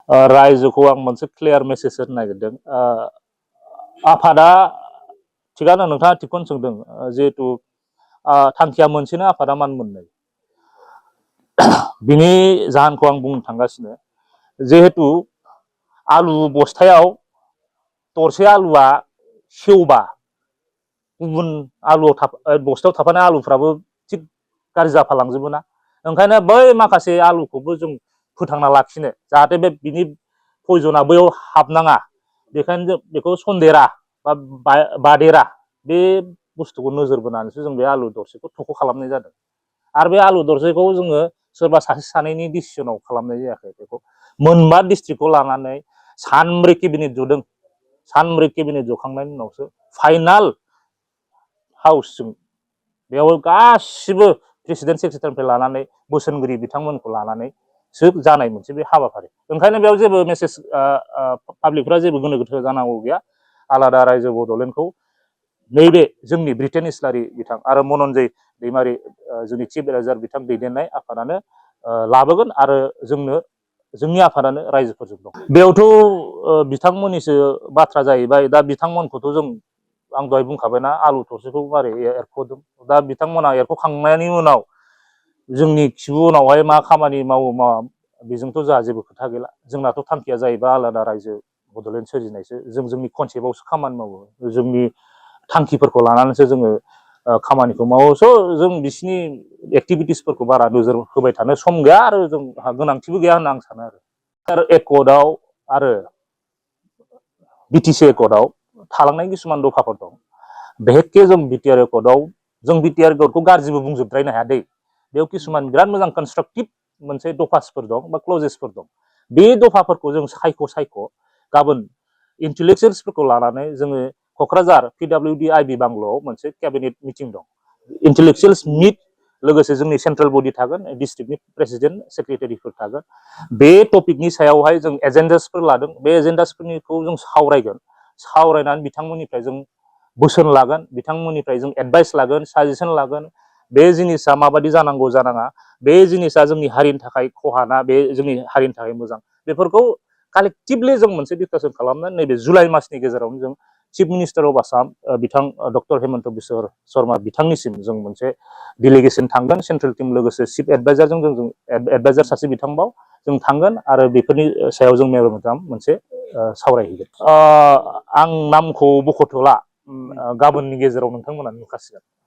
रायजोखौ आं मोनसे क्लियार मेसेज होनो नागिरदों। आफादा थिगानो नोंथाङा थिगखौनो सोंदों। जिहेतु थांखिया मोनसेनो आफादा मान मोननै। बिनि जाहोनखौ आं बुंनो थांगासिनो। जिहेतु आलु बस्थायाव दरसे आलुआ सेवबा गुबुन आलुआव बस्थायाव थाफानाय आलुफ्राबो थिग गाज्रि जाफालांजोबो ना। ओंखायनो बै माखासे आलुखौबो जों फोथांना लाखिनो जाहाथे बिनि पयजना बैयाव हाबनाङा, बेखायनो बेखौ सन्देरा बा बादेरा बे बुस्थुखौ नोजोर बोनानैसो जों बे आलु दरसेखौ थख' खालामनाय जादों। आरो बे आलु दरसेखौ जोङो सोरबा सासे सानैनि डिसिसनाव खालामनाय जायाखै। बेखौ मोनबा डिस्ट्रिक्टखौ लानानै सानब्रै केबिनेट जदों। सानब्रै केबिनेट जखांनायनि उनावसो फाइनाल हाउसजों बेयाव गासिबो प्रेसिडेन्ट सेक्रेटारिनिफ्राय लानानै बोसोनगिरि बिथांमोनखौ लानानैसो जानाय मोनसे बे हाबाफारि। ओंखायनो बेयाव जेबो मेसेज पाब्लिकफ्रा जेबो गोनो गोथो जानांगौ गैया। आलादा रायजो बड'लेण्डखौ नैबे जोंनि ब्रिटेन इस्लारि बिथां आरो मनन्जय दैमारि जोंनि चिफ एडभाइजार बिथां दैदेननाय आफादानो लाबोगोन आरो जोंनि आफादानो रायजोफोरजों दं। बेयावथ' बिथांमोननिसो बाथ्रा जाहैबाय। दा बिथांमोनखौथ' आं दहाय बुंखाबायना आलु थरसेखौ मारै एरख'दों। दा बिथांमोना एरख'खांनायनि उनाव जोंनि खिबु उनावहाय मा खामानि मावो मावा बेजोंथ' जोंहा जेबो खोथा गैला। जोंनाथ' थांखिया जाहैबाय आलादा रायजो बड'लेण्ड सोरजिनायसो। जों जोंनि कनसेप्टआवसो खामानि मावो। जोंनि थांखिफोरखौ लानानैसो जोङो खामानिखौ मावो। स' जों बिसिनि एक्टिभिटिसफोरखौ बारा नोजोर होबाय थानो सम गैया आरो जोंहा गोनांथिबो गैया होनना आं सानो आरो एकर्डआव आरो बिटिसि एकर्डआव थालांनाय किसुमान दफाफोर दं। बेहेके जों बिटिआर एकर्डआव जों बिटिआर एकर्डखौ गाज्रिबो बुंजोबद्रायनो हाया दै। बेयाव किसुमान बिराद मोजां कनस्ट्राक्टिभ मोनसे दफासफोर दं बा क्लजेसफोर दं। बे दफाफोरखौ जों सायख' गाबोन इन्टेलेक्सुयेल्सफोरखौ लानानै जोङो क'क्राझार पिडब्लिउडि आइबि बांल'आव मोनसे केबिनेट मिटिं दं। इन्टेलेक्सुयेल्स मिट, लोगोसे जोंनि सेन्ट्रेल बडि थागोन, डिस्ट्रिक्टनि प्रेसिडेन्ट सेक्रेटारिफोर थागोन। बे टपिकनि सायावहाय जों एजेन्डासफोर लादों। बे एजेन्डासफोरनिखौ जों सावरायनानै बिथांमोननिफ्राय जों बोसोन लागोन, बिथांमोननिफ्राय जों एडभाइस लागोन, साजेसन लागोन। बे जिनिसा माबायदि जानांगौ जानाङा, बे जिनिसा जोंनि हारिनि थाखाय खहा ना बे जोंनि हारिनि थाखाय मोजां, बेफोरखौ कालेक्टिभलि जों मोनसे डिसकासन खालामनानै नैबे जुलाइ मासनि गेजेरावनो जों चिफ मिनिस्टार अफ आसाम बिथां डक्टर हेमन्त बिश्व शर्मा बिथांनिसिम जों मोनसे डेलिगेसन थांगोन। सेन्ट्रेल टिम लोगोसे चिफ एडभाइजारजों जों एडभाइजार सासे बिथांबाव जों थांगोन आरो बेफोरनि सायाव जों मेम'रेन्डाम मोनसे सावरायहैगोन। आं नामखौ बख'थ'ला, गाबोननि गेजेराव नोंथांमोना नुखासिगोन।